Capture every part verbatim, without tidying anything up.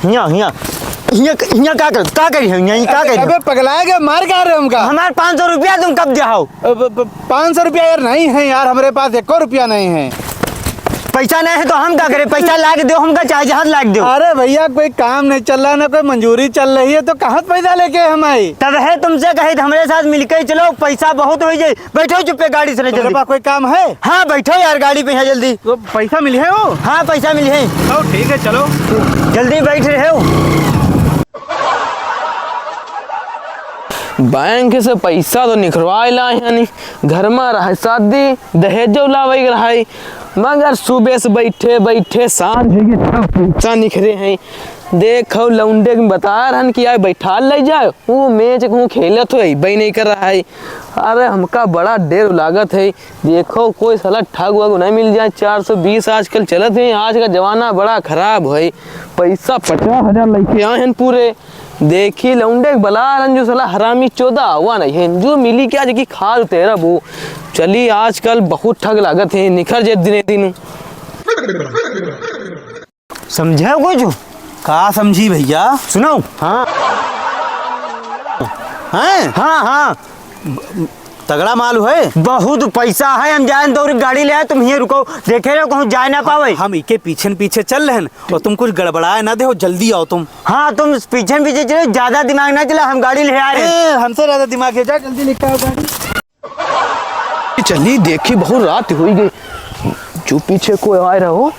हियाँ, हियाँ, हियाँ, हियाँ का कर, का करी है? हियाँ, हियाँ का करी है? अबे पगलाए गए, मार का रहे हमका? हमार पाँच सौ रुपया तुम कब दिया हो? अब, अब पाँच सौ रुपया यार नहीं है यार, हमरे पास एको रुपया नहीं है। पैसा नहीं है तो हम का करें? पैसा लाग दो हमका, चाहे जहाज लाग दो। अरे भैया, कोई काम नहीं चल रहा है, ना कोई मंजूरी चल रही है, तो कहाँ से पैसा लेके हम आई? तब है तुमसे कहे, हमरे साथ मिलके ही चलो, पैसा बहुत हो जाए। बैठो चुप्पे गाड़ी से, नहीं तुम्हारे जल्दी। पास कोई काम है? हाँ, बैठो यार गाड़ी पे यहाँ जल्दी। तो पैसा मिली है वो? हाँ, पैसा मिली है। तो ठीक है, चलो। जल्दी बैठ रहे हो। बैंक से पैसा तो निकलवाए लाए हनी, घर में रहे शादी, दहेज जो लावे के रहे, मगर सुबह से बैठे बैठे सांझ हो गई, तब पैसा निकले हैं। देखो लौंडे के बता रहन कि आए बैठा ले जाए, वो मैच कहूँ खेलत होई, बई नहीं कर रहा है। अरे हमका बड़ा डर लागत है, देखो कोई साला ठग वग नहीं मिल जाए। चार सौ बीस आजकल चलत है, आज का जमाना बड़ा खराब है, पैसा पचास हजार लेके आए हैं पूरे। देखी लौंडे के बला रहन जो साला हरामी चोदा हुआ नहीं है, जो मिली क्या जेकी खाल तेरा वो। चली आजकल बहुत ठग लागत है, निखर जे दिने दिन। समझे कुछ? का समझी भैया? सुनो। हाँ। हैं? हाँ, हाँ। तगड़ा माल है। बहुत पैसा है, हम जाए दौड़ गाड़ी ले आए, तुम हियाँ रुको, देखे रहो कहूँ जाए ना पावे। हम इके पीछे न पीछे चल रहन और तुम कुछ गड़बड़ाए ना देहो, जल्दी आओ तुम। हाँ, तुम पीछे न पीछे चलो, ज्यादा दिमाग ना चला, हम गाड़ी ले आ रहे हैं। ए, हमसे ज्यादा दिमाग है, जा जल्दी लेके आओ गाड़ी। चली देखी, बहुत रात हो गई, जो पीछे कोई आए रहो।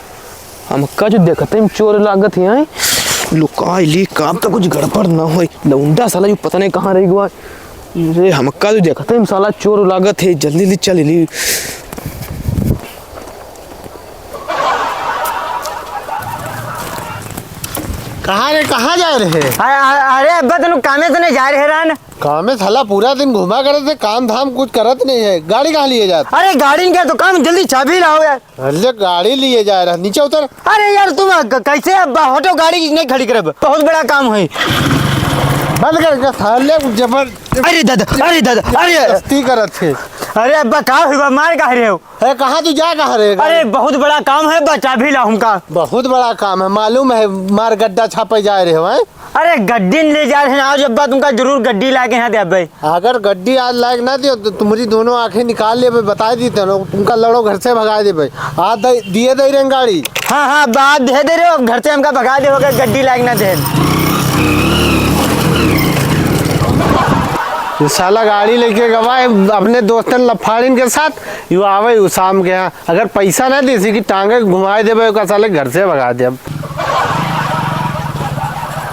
हमका जो देखते ही चोर लागत है, लुकाई ली, काम तो कुछ गड़बड़ ना होई। लौंडा साला जो पता नहीं कहाँ रह गवा। रे, हमका जो देखते ही साला चोर लागत है, जल्दी ली चल ली। कहाँ रे, कहाँ जा रहे? अरे, अरे, अरे अब्बा, तनु कामे से नहीं जा रहे रहन? कामे साला पूरा दिन घुमा करे थे, काम धाम कुछ करत नहीं है। गाड़ी कहाँ लिए जात? अरे गाड़ी क्या तो काम, जल्दी चाबी लाओ यार। अरे गाड़ी लिए जा रहा, नीचे उतर। अरे यार तुम क-, कैसे अब्बा हटो, गाड़ी नहीं खड़ी करब, बहुत बड़ा काम है। बंद कर के साले जबर। अरे दादा, अरे दादा, अरे। जबरदस्ती करत है। अरे अब्बा का हुआ, मार का रहे हो? अरे कहाँ तू जा कहाँ रे? अरे बहुत बड़ा काम है, बा चाबी ला हमका। बहुत बड़ा काम है, मालूम है, मार गड्ढा छापे जा रहे हो, हैं? अरे गड्डी न ले जा रहे हैं, आज अब्बा तुमका जरूर गड्डी ला के यहाँ दे अब्बे। अगर गड्डी आज लायक ना दियो तो तुम्हारी दोनों आंखें निकाल लेबे, बता दी तनो, तुमका लड़ो घर से भगा देबे। आज दे, दिए दे रहे गाड़ी। हाँ, हाँ, अब्बा आज दे दे रहे हो, अब घर से हमका भगा दे हो, गड्डी लायक ना दे। ये साला गाड़ी लेके गवा है अपने दोस्तन लफाड़िन के साथ, यू आवे यू शाम के यहाँ। अगर पैसा ना दे, इसी की टांगे घुमाए देबे, ओका साले घर से भगा देब।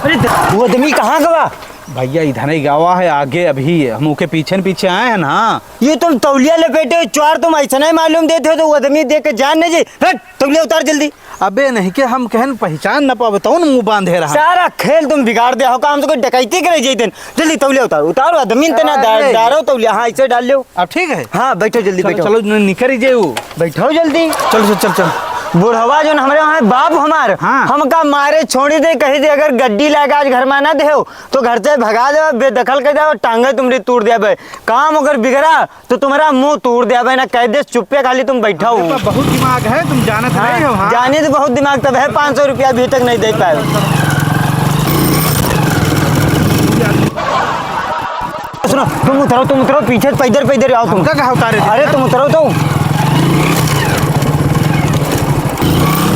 अरे, वो आदमी कहाँ गवा? भैया, इधर ही गवा है, आगे अभी हम ओके पीछे न पीछे आए हैं ना। ये तुम तौलिया लपेटे हो, चोर, तुम ऐसा नहीं मालूम देते हो, तो वो आदमी देख के जान नहीं जी। हट, तौलिया उतार जल्दी। अबे नहीं के हम कहन पहचान न पावे, तौन मुंह बांधे रहा। सारा खेल तुम बिगाड़ दे हो, काम तो कोई डकैती करे जैतन। जल्दी तौलिया उतार, उतार, आदमी इतना अरे। डार-, डारो तौलिया, हाँ, ऐसे डाल लो। अब ठीक है? हाँ, बैठो जल्दी, चलो, बैठो। चलो, न-, निकल ही जाए वो। बैठो जल्दी। चल, चल, चल, चल। बुढ़वा जो हमरे वहाँ बाप हमार, हाँ। हमका मारे छोड़ी दे, कही दे, अगर गड्डी लाके आज घर में ना देहो, तो घर से भगा दे, बेदखल कर दे, टांगे तुमरी तोड़ दे बे। काम अगर बिगड़ा, तो तुम्हारा मुंह तोड़ दे बे, ना कह दे, चुप्पे खाली तुम बैठा हो। अरे, बहुत दिमाग है, तुम जानत हाँ, नहीं हो, हाँ। जाने तो बहुत दिमाग, तब है पाँच सौ रुपया अभी तक नहीं दे पाए। सुनो, तुम उतरो, तुम उतरो, पीछे पैदल, पैदल आओ तुम। हमका कहाँ उतारे? अरे, तुम उतरो तो।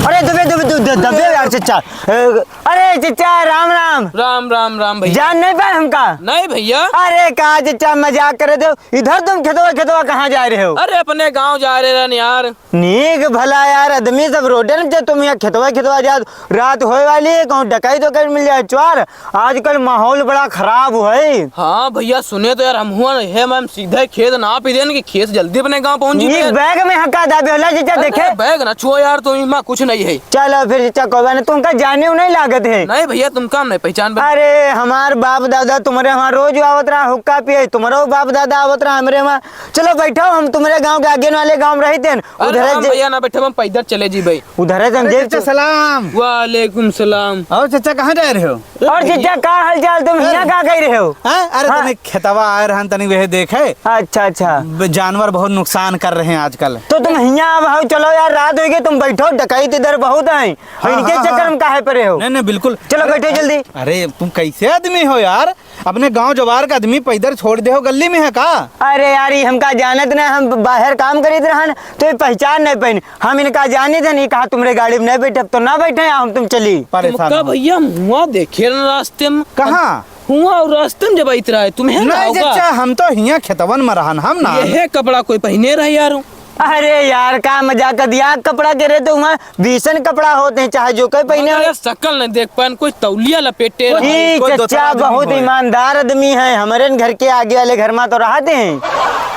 अरे, दबे, दबे, दबे, दबे यार, चचा। ए, अरे, चचा, राम, राम। राम, राम, राम भैया। जान नहीं पाए हमका? नहीं भैया। अरे, का चचा, मजाक करे दो। इधर तुम खेतवा, खेतवा कहाँ जा रहे हो? अरे, अपने गाँव जा रहे रहन यार। नीक भला यार, आदमी सब रोडे न, तुम यहाँ खेतवा, खेतवा जात, रात होए वाली है, कहूँ डकैत वकैत मिल जाए, चोर। आजकल माहौल बड़ा खराब है। हाँ भैया, सुने तो यार, हम हुआ है, हम सीधे खेत नाप ही देन कि खेत जल्दी अपने गाँव पहुँच नीक जाए। बैग में हका दा बेहला जीजा, अरे देखे। बैग ना छुओ यार, तुम इमा कुछ नहीं है। चलो फिर जीजा, कोई बात नहीं, तुमका जाने नहीं लागत है। नहीं भैया, तुमका हम नहीं पहचान बन। अरे हमार बाप दादा तुम्हारे वहाँ रोज आवत रहा हुक्का पिए, तुम्हारो बाप दादा आवत रहा हमरे वहाँ। चलो बैठो, हम तुम्हारे गाँव के आगे वाले गाँव में रहते हैं, अरे उधर राम जे- भैया ना बैठे, हम पैदल चले जी भाई। उधर है अरे संजय चचा, चौ- सलाम। वालेकुम सलाम। और चचा, कहाँ जा रहे हो? और चचा, का हाल चाल? तुम हियाँ अरे। का कह रहे हो? हाँ? अरे, हाँ। तनी खेतवा आए रहन, तनी वह देखे। अच्छा, अच्छा। ब-, जानवर बहुत नुकसान कर रहे हैं आजकल। तो तुम हियाँ अब आओ, चलो यार, रात हो गई, तुम बैठो, डकैत इधर बहुत हैं। हाँ, इनके हाँ, चक्कर हाँ। में काहे परे हो? नहीं, नहीं, बिल्कुल। चलो, अरे, बैठो जल्दी। अरे, तुम कैसे आदमी हो यार? अपने गांव जवार का आदमी पैदल छोड़ दे हो, गली में है का? अरे यार, ये हमका जानत नहीं, हम बाहर काम करीत रहन, तो ये पहचान नहीं पाइन। हम इनका जानित है नहीं, कहा तुमरे गाड़ी में नहीं बैठे, तो ना बैठे, हम तुम चली। परेशान तुमका हो। भैया, मुआ देखे रहन रास्ते में। कहाँ? हुआ और रास्ते में जब आइत रहा है, तुम्हें ना नहीं होगा। चाचा, हम तो हियाँ खेतवन में रहन, हम ना। ये है कपड़ा कोई पहने रहे यार। अरे यार, का मजाक कर दिया, कपड़ा के रे तो हुआ बीसन कपड़ा होते हैं, चाहे जो कोई पहने हो। अरे शकल नहीं देख पान, कोई तौलिया लपेटे रहे। ई कोई चच्चा दोसरा आदमी बहुत होए। ईमानदार आदमी है, हमरे न घर के आगे वाले घर में तो रहते हैं।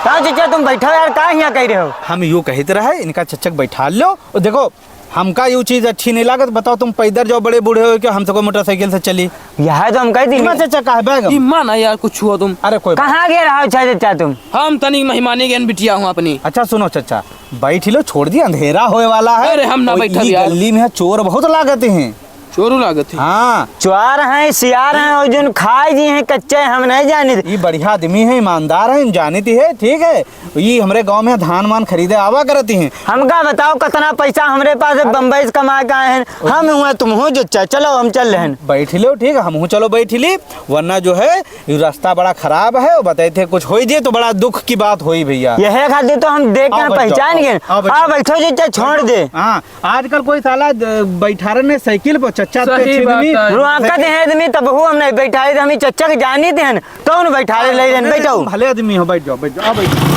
कहाँ चच्चा तुम बैठो यार, का हियाँ कह रहे हो? हम यूँ कहित रहे, इनका चच्चा के बैठा लो। और देखो, हमका यू चीज अच्छी नहीं लागत। बताओ, तुम पैदल जाओ, बड़े बूढ़े हो, क्या हम सबको मोटरसाइकिल से चली? यह तो हम कह दी। इमा चच्चा, का है बैग? इमा ना यार, कुछ हुआ तुम। अरे कोई बात कहाँ गए रहो, अच्छा चच्चा तुम? हम तनी मेहमानी गए बिटिया हुआ अपनी। अच्छा सुनो चच्चा, बैठ लो, छोड़ दी, अंधेरा होए वाला है। अरे हम ना और बैठब ई यार। गली में चोर बहुत लागत हैं। चोरू लागत है। हाँ। चोर हैं, सियार हैं, और जोन खाए जी हैं कच्चे, हम नहीं जानित। ई बढ़िया आदमी है, ईमानदार है, जानित है, ठीक है। ई हमरे गाँव में धान वान खरीदे आवा करती हैं। हमका बताओ, कितना पैसा हमरे पास है, बम्बई से कमा के आए हैं। हम हुआ, तुम हो, जो च-, चलो, हम चल रहे हैं। बैठ लो, ठीक है, हम हूँ, चलो, बैठ ली। वरना जो है, ये रास्ता बड़ा खराब है, वो बताए थे, कुछ होई जे तो बड़ा दुख की बात होई, भैया। यह खातिर तो हम देख के आओ, बैठ जाओ, पहचान गए। आओ, बैठ आओ, जाओ। बैठो, जो च-, छोड़ दे। हाँ, आजकल कोई साला, अ, बैठारे ने साइकिल पर, चच्चा, सही बात है। रुआकत है आदमी, तब हूँ हम नहीं बैठारे, हम ही चच्चा के जानी देन। कौन बैठारे ले लेन, अरे, बैठो। तुम भले आदमी हो, बैठ जाओ, बैठ जाओ, आओ, बैठ जाओ।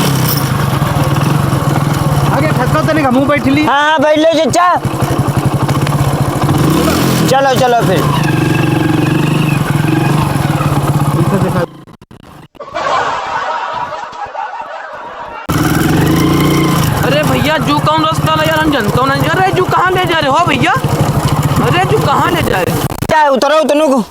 आगे खसका तनिक हमहूँ बैठ ली। हाँ, हाँ, बैठ लो, चच्चा। चलो, चलो फिर। अरे भैया, जू कौन रास्ता ला यार, हम जनतो नहीं। अरे जू कहाँ ले जा रहे हो भैया? अरे जू कहाँ ले जा रहे हो? क्या उतरो, उतरो को।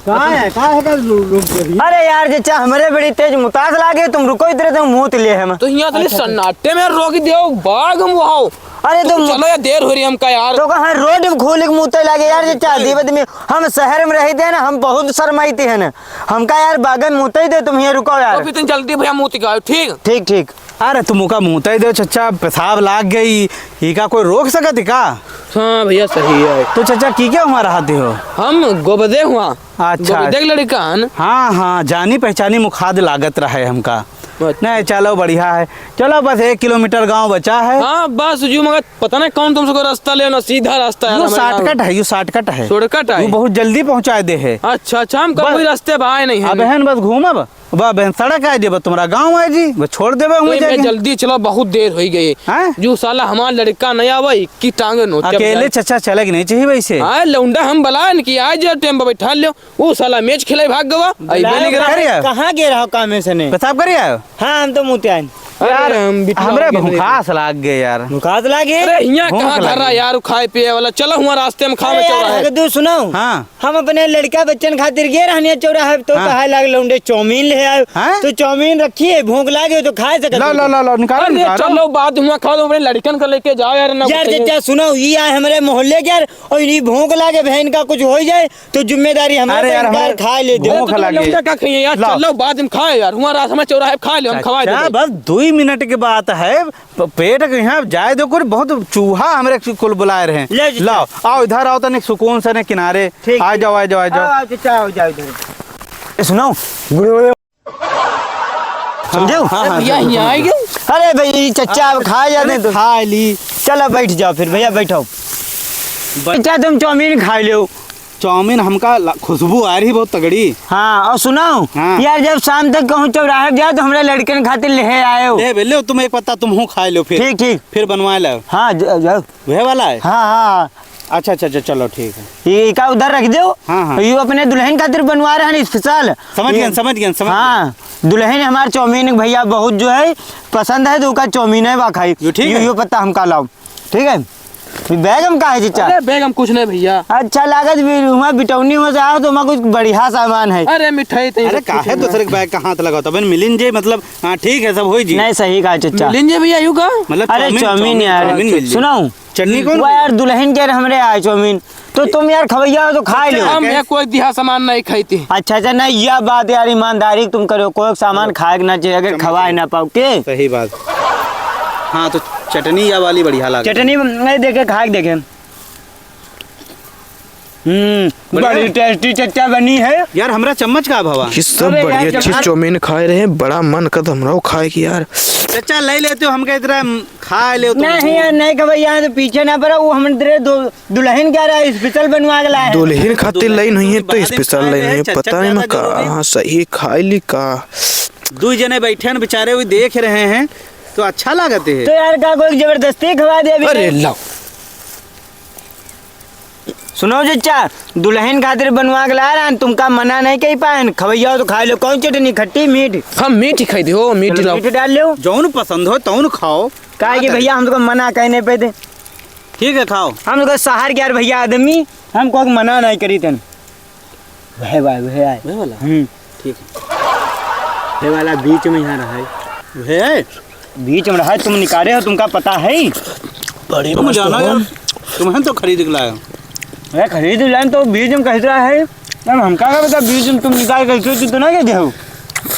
कहाँ है, कहाँ है का लो-, लोग के भी? अरे यार, चच्चा, हमरे बड़ी तेज मुताज लागे, तुम रुको इधर, तुम मुँह ले हम। तो यहाँ तनी अच्छा, अच्छा। सन्नाटे में रोक दियो, बाग हम वहाँ। अरे तो तुम चलो यार, देर हो रही हमका यार। तो कहाँ रोड में खोल के मुँह लागे यार, चच्चा, दीवत में हम शहर में रहते हैं ना, हम बहुत शर्माइते हैं ना। हमका यार बागन मुतई दे, तुम हियाँ रुको यार। तो फिर तुम जल्दी भैया मुँह तिकाओ, ठीक? ठीक, ठीक। अरे तुम ओका मुतई दे चच्चा, पेशाब लाग गई, ई का कोई रोक सकत है का? हाँ भैया, सही है। तो चच्चा, की क्या हुआ रहते हो? हम गोबदे हुआ। अच्छा। गोबदे के लड़का हन। हाँ, हाँ, जानी पहचानी मुखाद लागत रहे हमका। अच्छा। नहीं, चलो, बढ़िया है। चलो, बस एक किलोमीटर गाँव बचा है। हाँ, बस जो मगर पता नहीं कौन तुम सबको रास्ता ले ना, सीधा रास्ता है यू हमारे गाँव। शॉर्टकट है, यू शॉर्टकट है। शॉर्टकट है? यू बहुत जल्दी पहुँचा दे है। अच्छा, अच्छा, हम कब बस। कोई रास्ते पे आए नहीं हैं। अब है न, बस घूमब, बा बहन सड़क आए देबा, तुम्हारा गाँव आए जी, बस छोड़ देबे तो हुए ये जाके। जल्दी चलो, बहुत देर हो गई। हैं? जो साला हमारा लड़का नहीं आवे, की टांगे नोचे अकेले बजाए। चच्चा चले के नहीं चाहिए वैसे। हाँ, लौंडा हम बलान कि आ जाओ, टाइम पे बैठा लो। वो साला मैच खेले भाग गवा। आई बुलाओ, बेली कहाँ, करिया? कहाँ गए रहो कामे से ने? पेशाब करिया? हाँ, हम तो मुते आइन। अरे यार, हम बिटुआ हमरे के नहीं भूखास लाग गए यार। भूखास लागे? अरे, हियाँ भूख कहाँ लागे। धरा यार, खाए पिए वाला? चलो, हुआ रास्ते में खा अरे में यार, चौराहे। हगदू, सुनो। हाँ। हम अपने लड़का बच्चन खातिर गए रहनिया चौराहे, तो हाँ। कहे लाग लौंडे चाउमीन ले आयो। हाँ? तो चाउमीन रखी है, भूख लागे तो खा सकत ला, हो। ला, ला, ला, निकालो, अरे, निकालो। चलो, बाद हुआ खा लो, अपने लड़कन को लेके जाओ यार, ना यार, कुछ। चचा, सुनो, ये आए हमारे मोहल्ले के यार, और इन्हीं भूख लागे, बहन का कुछ हो जाए, तो जिम्मेदारी हमारे अरे यार, बहन का हमारे खा ले दे। भूख अरे तो तुम लागे। लौंडा का खाइए यार, लाओ। चलो बाद में खाए यार, हुआ रात में चौराहे पे खा ले, हम खवाए अच्छा, देंगे। बस दुई मिनट की बात है, प-, पेट के यहाँ जाए दो, कुल बहुत चूहा हमरे कुल बुलाए रहे हैं। ले जी, लाओ, आओ इधर आओ तनिक सुकून से ने किनारे। ठीक, आ ठीक। जाओ, आ जाओ, आ जाओ। आओ, आओ, चचा, आओ, जाओ इधर। ए, सुनो, गुड़, गुड़, समझो? हाँ, हाँ, अरे भैया, सुनो, यहाँ सुनो। आ गए? अरे भाई, चचा, अब खा जाने अरे दो। खा ली। चलो, बैठ जाओ फिर, भैया, बैठो। बैठ- चचा, तुम चाउमीन खा लो। चाउमीन हमका ला-, खुशबू आ रही बहुत तगड़ी। हाँ, और सुनो, हाँ। यार, जब शाम तक कहूँ चौराहे जाओ, तो हमरा लड़कन खातिर ले आयो। ले बे, ले, तुम एक पत्ता तुम हूँ खा लो फिर। ठीक, ठीक। फिर बनवा लाओ। हाँ, ज-, जाओ। वह वाला है? हाँ, हाँ। अच्छा, अच्छा, अच्छा, चलो, ठीक है। ये का उधर रख दो। हाँ, हाँ। ये अपने दुल्हन खातिर बनवा रहे हैं special। समझ ये गए, समझ गए, समझ गए। हाँ, दुल्हन हमार चाउमीन भैया बहुत जो है पसंद है, तो उका चाउमीन है वा खाई। यो ठीक यो, है। यो पत्ता हमका लाओ, ठीक है? ये बैग हम का है, चचा? अरे, बैग हम कुछ नहीं भैया। अच्छा, लागत भी हुआ बिटौनी हुआ से आओ, तो हुआ कुछ बढ़िया सामान है। अरे, मिठाई तो अरे, काहे दूसरे के बैग का हाथ लगाओ? तब मिलिन जे, मतलब, हाँ, ठीक है, सब होई जी। नहीं, सही कहा, चचा। मिलिन जे भैया, यू का? मतलब, अरे, चाउमीन, चाउमीन, चाउमीन यार, चाउमीन मिल जे। सुनाऊं? चटनी कौन वो है? यार, दुल्हन के हमरे आए चाउमीन, तो तुम यार खवैया हो तो खा लो। हम ये कोई दिहा सामान नहीं खाई थी। अच्छा, अच्छा, नहीं, यह बात यार ईमानदारी तुम करो, कोई सामान खाए के ना चाहिए अगर चम्मच खवाए से। ना पाओ के। सही बात। हाँ, तो चटनी या वाली बढ़िया लागे। चटनी नहीं देखे, खाए के देखे। हम्म, बढ़िया। बड़ी tasty चच्चा बनी है। यार, हमरा चम्मच का अभावा? ये सब अबे यार, बड़ी अच्छी जब चाउमीन खाए रहे, बड़ा मन करत हमरो खाए की यार। चच्चा, ले लेते हो, हमके इतना खा ले तो। नहीं यार, नहीं खबे, यहाँ से पीछे ना पड़ा, वो हमरे दो दुल्हन क्या रहा, special बनवा के लाए हैं। दुल्हन खातिर दुल्हन लाइन हुई है तो बाद में special खाए लाइन रहे, हुई है, चच्चा पता नहीं ज्यादा मैं का। जरूरी। हाँ, सही खाए ली का। दो जने बैठे हैं बेचारे, वो देख रहे हैं, तो अच्छा लागत है। तो यार, का कोई जबरदस्ती खवा दे अभी? अरे लाओ। सुनो चच्चा, दुल्हन खातिर बनवा के ला रहा, तुमका मना नहीं कही पाए, खवैया हो तो खा लो, कौन चटनी, खट्टी, मीठ? हम मीठ ही खाई दे हो, मीठ ही चलो, लाओ। मीठ डाल लो। जौन पसंद हो, तौन खाओ। काहे कि भैया, हम तो मना कहने पे थे। ठीक है, खाओ। हम तो शहर के यार भैया आदमी, हम को मना नहीं करी तन। वह भाई, वह आए। वह वाला? हम्म। ठीक है। ये वाला बीच में यहाँ रहा है। वह है? बीच में रहा है, तुम निकाले हो, तुमका पता है? बड़ी तुम मस्त जाना हो। यार, तुम्हें तो खरीद के लाया। अरे खरीद लाए तो बीच में कह रहा है। अब हमका का पता, बीच में तुम निकाल के क्यों, तू तो ना के देहो।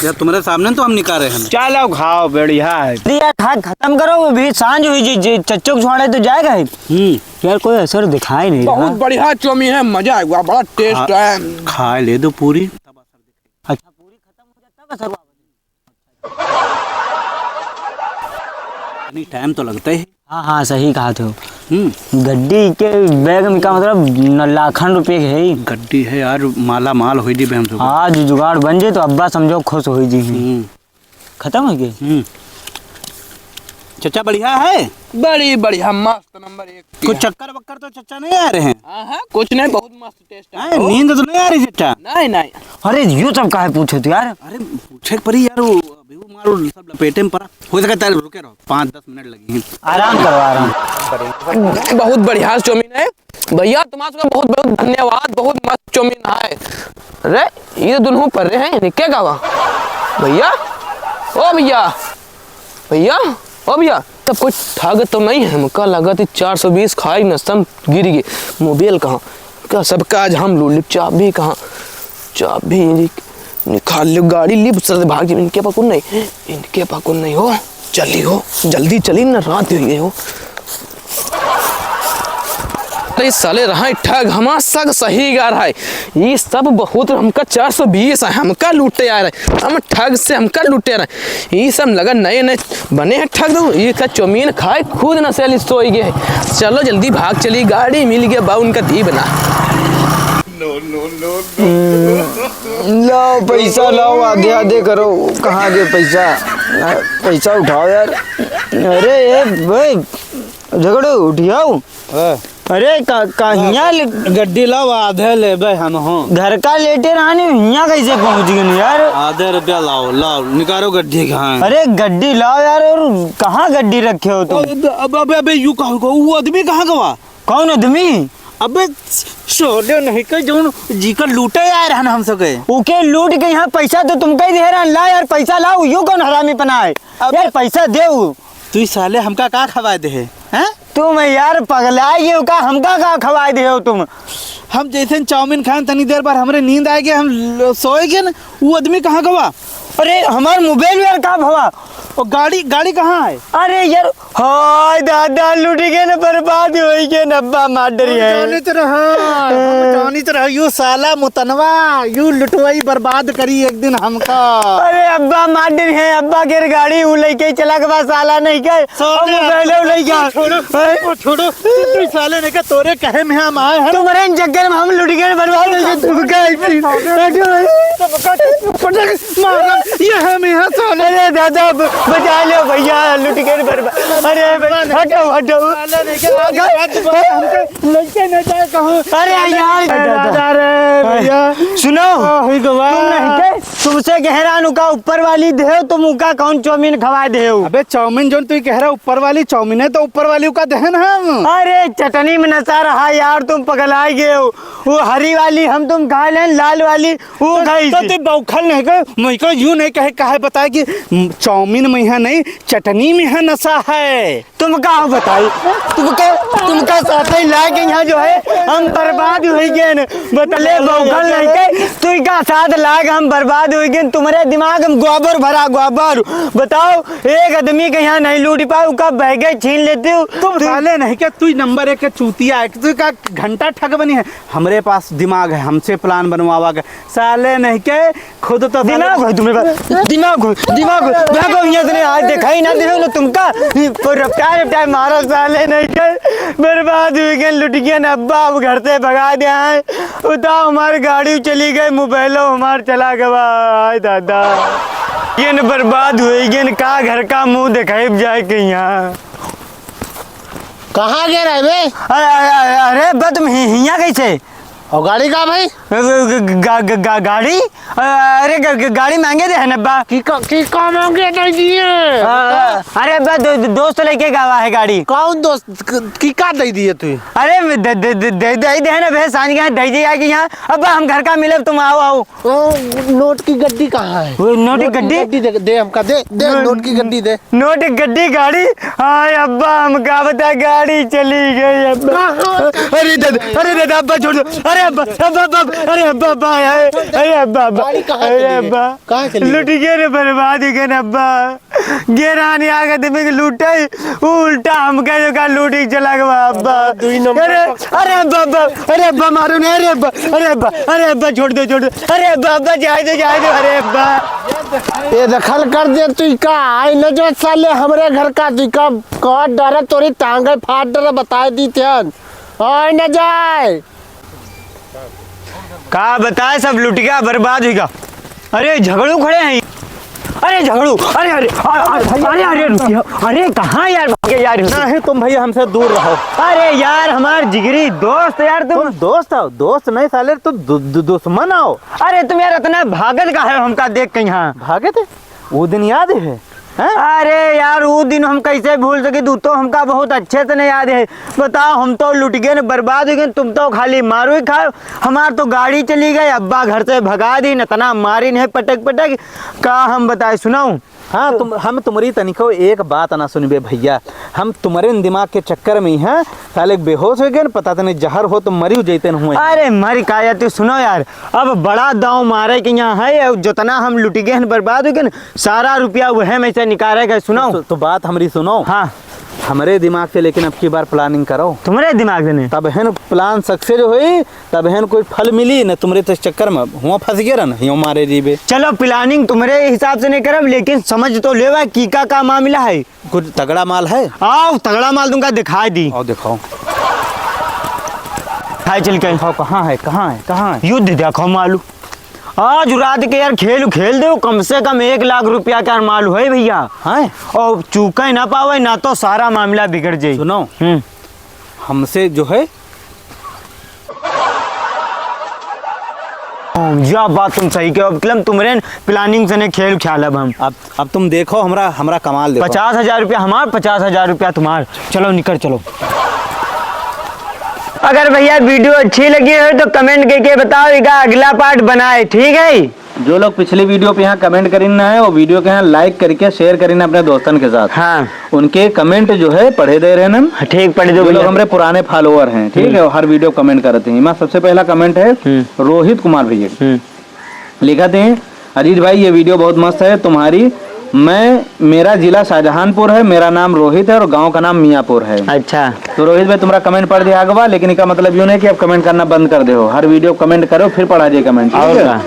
यार, तुम्हारे सामने तो हम निकाले हैं। चलो खाओ, बढ़िया है। अरे यार, खा खत्म करो, वो भी सांझ हुई जी, जी, चच्चो को छोड़े तो जाएगा ही। हम्म। यार, कोई असर दिखाई नहीं बहुत रहा। बढ़िया चाउमीन है, मजा आएगा, बड़ा taste खा-, है। खा ले दो पूरी। अच्छा, पूरी खत्म हो जाए तब असर हुआ। नहीं, time तो लगता ही। हाँ, हाँ, सही कहा तू। हम्म। गड्डी के bag में का मतलब न लाखन रुपये के है ही। गड्डी है यार, माला माल होई जी बहन सब। हाँ, जो जुगाड़ बन जाए तो अब्बा समझो खुश होई जी। हम्म। खत्म हो गए? हम्म। चच्चा, बढ़िया है? बड़ी बढ़िया, मस्त, नंबर एक। कुछ चक्कर वक्कर तो चच्चा नहीं आ रहे हैं? हाँ, हाँ, कुछ नहीं, बहुत मस्त taste है। हैं, नींद तो नहीं आ रही चच्चा? नहीं, नहीं। अरे, यो सब काहे पूछे तू यार? अरे, पूछे के पड़ी यार, वो अभी वो मारो सब लपेटे में पड़ा। हो सकता है, रुके रहो, पाँच दस मिनट लगी हैं। आराम करो, आराम। बहुत बढ़िया चाउमीन है। भैया, तुम्हारा सबका बहुत बहुत धन्यवाद, बहुत मस्त चाउमीन है। अरे, ये दुनहु पर रहे हैं, इनके का बा? भैया, ओ भैया, भैया, ओ भैया, सब कुछ ठग तो नहीं है? हमका लगत है चार सौ बीस खाई नसम गिर गए। मोबाइल कहाँ? का सबका आज हम लूट ली, चाबी कहाँ? चाबी नि-, निकाल लो, गाड़ी लिप सर भाग जी, इनके पाकुन नहीं, इनके पाकुन नहीं हो, जल्दी हो, जल्दी चली ना, रात हो गई हो। अरे साले रहा ठग, हमार सग सही गा रहा है। ये सब बहुत हमका चार सौ बीस है, हमका लूटे आ रहा है, हम ठग से हमका लूटे आ रहा है। ये सब लगन नए नए बने हैं ठग दो, ये का चाउमीन खाए खुद नशे वाली सोई गए। चलो जल्दी भाग चली, गाड़ी मिल गया बा उनका दी बना। लाओ पैसा लाओ, आधे आधे करो। कहाँ के पैसा? पैसा उठाओ यार। अरे ए भाई, झगड़ो उठियाओ। हाँ। अरे का, का हियाँ ले- गड्डी लाओ, आधे लेबे हम हो। घर का लेटे रहनी, हियाँ कैसे पहुँच गए यार? आधे रुपया लाओ, लाओ, निकालो गड्डी कहाँ है? अरे गड्डी लाओ यार, और कहाँ गड्डी रखे हो तुम? अब, अब, अबे, अबे, यू कहो, वो आदमी कहाँ गवा? कौन आदमी? अबे, सोले नहीं के जौन जीकर लूटे आए रहन हम सके। ओके लूट के यहाँ पैसा तो तुमका ही दे रहन, ला यार पैसा लाओ, यू कौन हरामी पना है? अब यार पैसा दे। तू साले हमका का खवाए दे है, हैं? तुम यार पगलाए गए हो का? हमका का खवाए दे हो तुम? हम जैसे चाउमीन खाएं तनी देर बाद हमरे नींद आए गए, हम ल-, सोए गए न, वो आदमी कहाँ गवा? अरे हमार मोबाइल यार का भवा? और गाड़ी, गाड़ी कहाँ है? अरे यार, हाय दादा, लुट गए न, बर्बाद हो गए न, अब्बा मार डरी है। जानित रहा, हम जानित रहा, यू साला मुतनवा, यू लुटवाई बर्बाद करी एक दिन हमका। अरे अब्बा मार डरी है, अब्बा के गाड़ी उ लेके चला गवा साला नहीं के। साले, अब पहले उ लेके छोड़ो, हैं? छोड़ो, तू साले नहीं के, तोरे कहे में हम आए हैं। तुम्हारे इन चक्कर में हम लुट गए, बर्बाद हो गए, तुम का ऐसी? हटो भाई। मारा, ये हम यहाँ सोने। अरे दादा, ब-, बचा लो भैया, लुट गए बर्बाद। अरे भाई, हटो, हटो। साला नहीं के, आगे बात बोले, हमको लेके न जाए कहूँ। अरे यार, अरे भैया। सुनो, आ, हुई गवा। तुम नहीं के, तुमसे गहरा नुका ऊपर वाली देव, तुम उका कौन चाउमीन खवा देव? अबे चाउमीन जोन तू कह रहा ऊपर वाली चाउमीन है, तो ऊपर वाली उका दहन हम। अरे चटनी में नशा रहा यार, तुम पगला गए हो। वो हरी वाली हम तुम खा लें, लाल वाली वो तो, खाई तो थी। तू बौखल नहीं कर, मुझको यूं नहीं कहे, कहे बताए कि चाउमीन में है नहीं, चटनी में है नशा है। तुम का बताई, तुमका, तुमका साथ ही लाग यहाँ जो है, हम बर्बाद हो गए न। बतले बौखल नहीं के, तू का साथ लाग हम बर्बाद हो गए। तुम्हारे दिमाग में गोबर भरा, गोबर। बताओ, एक आदमी के यहाँ नहीं लूट पाए, उका बैगे छीन लेते हो। तुम तू साले नहीं क्या, तू ही नंबर एक के चूतिया है, तू का घंटा ठग बनी है। हमरे तेरे पास दिमाग है, हमसे plan बनवावा के। साले नहीं के, खुद तो साले दिमाग है तुम्हें बस, दिमाग हो, दिमाग हो। भागो यहाँ से, नहीं आज देखा ही ना, देखो ना तुमका। ये रफ्तार, रफ्तार मारो साले नहीं के। बर्बाद हुई गए, लुट गए ना अब्बा, अब घर से भगा दे आए। बताओ, हमारी गाड़ी चली गई, मोबाइलो हमार चला गवा। आय दादा, ये न बर्बाद हुई गए न, का घर का मुंह दिखाई जाए के यहाँ। कहाँ गए रहे बे? अरे, अरे, अरे, अरे, बा तुम हि-, हियाँ कैसे? और गाड़ी का भाई? ग-, ग-, ग-, गा-, गा-, गा-, गाड़ी? अरे, ग-, ग-, गाड़ी मांगे दे है ना बा। की का, की का मांगे दे दिए? अ, अरे बा, दो-, दो-, दोस्त लेके गवा है गाड़ी। कौन दोस्त? क-, की का दे दिए तू? अरे, दे, दे, दे, दे, दे, दे है ना बे, सांझ के यहाँ दे दिया कि यहाँ। अब हम घर का मिलब, तुम आओ, आओ। ओ, नोट की गड्डी कहाँ है? वो नोट की नोट की गड्डी? गड्डी दे, दे हमका, दे, दे, नोट नोट की गड्डी दे। नोट की गड्डी, गाड़ी? हाय अब्बा, हम का बता, गाड़ी चली गई अब्बा। कहाँ? अरे दादा, अरे दादा, अब्बा छोड़ दो। अरे अब्बा, अब्बा, अब्बा, अरे अब्बा, अब्बा, अरे, अरे अब्बा, अब्बा, गाड़ी कहाँ अरे चली गई? अब्बा। कहाँ चली गई? लुट गए रे, बर्बाद हो गए ना अब्बा। गेरानी आगे दिमे के लूटे, उल्टा हमके जो का लूटी चला गवा अब्बा। दुई नंबर अरे, का। अरे अब्बा, अब्बा, अरे अब्बा मारो ना, अरे अब्बा, अरे अब्बा, अरे अब्बा छोड़ दो, छोड़ दो, अरे अब्बा, अब्बा जाए दो, जाए दो, अरे अब्बा। ये दखल कर दे तू का, आई न जो साले हमरे घर का तू का, काट डारा तोरी टांगे फाट डारा बताए दी थन, आई न जाए। का बताए, सब लुटिया बर्बाद हुई गा। अरे झगड़ू खड़े हैं, अरे झगड़ू, अरे, अरे, अरे, अरे, अरे, रुकिए, अरे कहाँ यार भागे यार? नहीं तुम भैया हमसे दूर रहो। अरे यार हमार जिगरी दोस्त यार तुम। तुम दोस्त हो, दोस्त नहीं साले, तुम दु-, दु-, दुश्मन हो। अरे तुम यार इतना भागत का है हमका देख के यहाँ? भागे थे? वो दिन याद है? हैं? अरे यार, ऊ दिन हम कैसे भूल सकी? तू तो हमका बहुत अच्छे से नहीं याद है। बताओ, हम तो लुट गए न, बर्बाद हो गए, तुम तो खाली मारो ही खाओ। हमार तो गाड़ी चली गई, अब्बा घर से भगा दी, इतना मारी नहीं पटक पटक, का हम बताए, सुनाऊं? हाँ, तुम, हम तुम्हारी तनिको एक बात ना सुनबे भैया, हम तुम्हारे न दिमाग के चक्कर में ही हैं, साले बेहोश हो गए न, पता तो नहीं जहर हो तो मरी हो जैते न हुए। अरे मरी का यार, तू सुनो यार, अब बड़ा दाव मारे के यहाँ है, अब जितना हम लुट गए न, बर्बाद हो गए न, सारा रुपया वह में से निकाले गए। सुनाओ। तो, तो बात हमरी सुनो। हाँ। हमरे दिमाग से लेकिन अब की बार planning करो। तुम्हारे दिमाग से नहीं? तब है न plan success होई, तब है न कोई फल मिली, न तुम्हारे तो इस चक्कर में हुआ फंस गया ना, यूं मारे जीबे। चलो planning तुम्हारे हिसाब से नहीं करब, लेकिन समझ तो लेवा कि का, का मामला है। कुछ तगड़ा माल है? आओ, तगड़ा माल तुमका दिखाई दी। आओ, दिखाओ। खाए चल के। दिखाओ, कहाँ है, कहाँ है, कहाँ है? युद्ध देखो मालू। आज रात के यार खेल खेल दो, कम से कम एक लाख रुपया का माल है भैया। हैं? और चूके ना पावे ना तो सारा मामला बिगड़ जाए। सुनो, हम्म। हमसे जो है हाँ, या बात तुम सही कहो, मतलब तुम्हरे planning से ने खेल ख्यालब हम। अब, अब तुम देखो हमरा, हमरा कमाल देखो। पचास हजार रुपया हमार, पचास हजार रुपया तुम्हार। चलो निकर चलो। अगर भैया video अच्छी लगी हो तो comment करके बताओ, इका अगला part बनाए, ठीक है? जो लोग पिछली video पे यहाँ comment करीन ना है, वो video के यहाँ like करके share करीन अपने दोस्तन के साथ। हाँ। उनके comment जो है पढ़े दे रहे हैं हम। हाँ, ठीक, पढ़े दो जो लोग भैया। हमरे पुराने follower हैं, ठीक हम्म। है, वो हर video comment करते हैं। मैं सबसे पहला comment है हम्म। रोहित कुमार भैया। हम्म। लिखत हैं, "अजीज भाई, ये video बहुत मस्त है तुम्हारी। मैं, मेरा जिला शाहजहानपुर है, मेरा नाम रोहित है और गांव का नाम मियाँपुर है।" अच्छा। तो रोहित भाई, तुम्हारा comment पढ़ दिया गवा, लेकिन इसका मतलब यूँ नहीं कि अब comment करना बंद कर दे हो। हर video comment करो, फिर पढ़ा जाए comment, ठीक और है? का?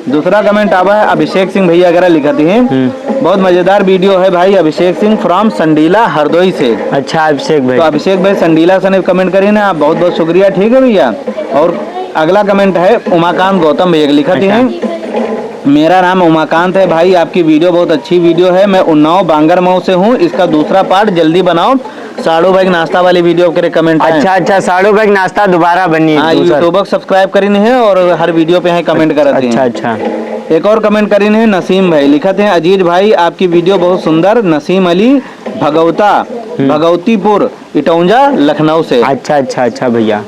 दूसरा comment आवा है अभिषेक सिंह भैया वगैरह लिखत हैं। हम्म। "बहुत मजेदार video है भाई, अभिषेक सिंह from संडीला हरदोई से।" अच्छा, अभिषेक भाई। तो अभिषेक भाई संडीला से ने comment करी ना, बहुत बहुत शुक्रिया, ठीक है भैया। और अगला comment है उमाकांत गौतम भैया के, लिखत अच्छा। हैं, "मेरा नाम उमाकांत है भाई, आपकी video बहुत अच्छी video है, मैं उन्नाव बांगर मऊ से हूँ, इसका दूसरा part जल्दी बनाओ।" साड़ू भाई के नाश्ता वाली video के लिए comment है। अच्छा, अच्छा, साड़ू भाई के नाश्ता दोबारा बनी, हाँ, दूसरा। YouTube subscribe करीन है और हर video पे है comment करते हैं। अच्छा, अच्छा। एक और comment करीन है नसीम भाई, लिखत हैं, "अजीज भाई, आपकी video बहुत सुंदर।" नसीम अली भगौता, हम्म। भगौतीपुर, इटौंजा, लखनऊ से। अच्छा, अच्छा, अच्छा भैया।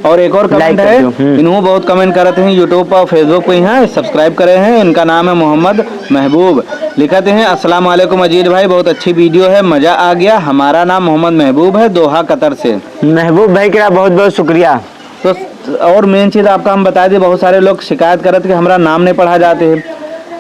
और एक और comment है, हम्म। इन्हों बहुत comment करत हैं YouTube पर, Facebook पे यहाँ subscribe करे हैं। इनका नाम है मोहम्मद महबूब। लिखत हैं, "अस्सलाम वालेकुम अजीज भाई, बहुत अच्छी video है, मजा आ गया। हमारा नाम मोहम्मद महबूब है, दोहा कतर से।" महबूब भाई का बहुत बहुत शुक्रिया। तो और main चीज आपका हम बता दें, बहुत सारे लोग शिकायत करत कि हमारा नाम नहीं पढ़ा जाते हैं।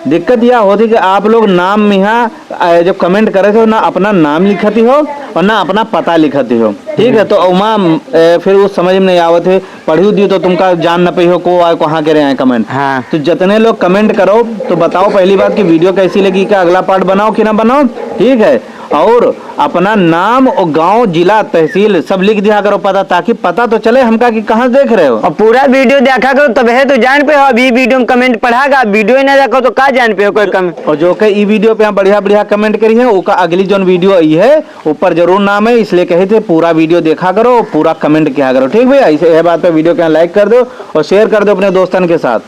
दिक्कत यह होती कि आप लोग नाम में यहाँ, अ, जब comment करे थे ना अपना नाम लिखती हो और ना अपना पता लिखती हो, ठीक है, तो उमा, अ, फिर उस समझ में नहीं आवत है, पढ़ी दियो तो तुमका जान न पई हो को आ, कहाँ के रहे हैं comment। हाँ। तो जितने लोग comment करो तो बताओ पहली बात कि video कैसी लगी, का अगला part बनाओ कि ना बनाओ, ठीक है, और अपना नाम और गांव, जिला, तहसील सब लिख दिया करो पता, ताकि पता तो चले हमका कि कहाँ देख रहे हो। और पूरा video देखा करो, तबहे तो जान पे हो। अभी video में comment पढ़ा गा, video ही ना देखो तो का जान पे हो कोई comment। और जो के ई video पे यहाँ बढ़िया बढ़िया comment करी है, ओका अगली जोन video आई है, ऊपर जरूर नाम है, इसलिए कहे थे पूरा video देखा करो, पूरा comment किया करो, ठीक भैया। इसे यह बात पे video के यहाँ like कर दो और share कर दो अपने दोस्तन के साथ।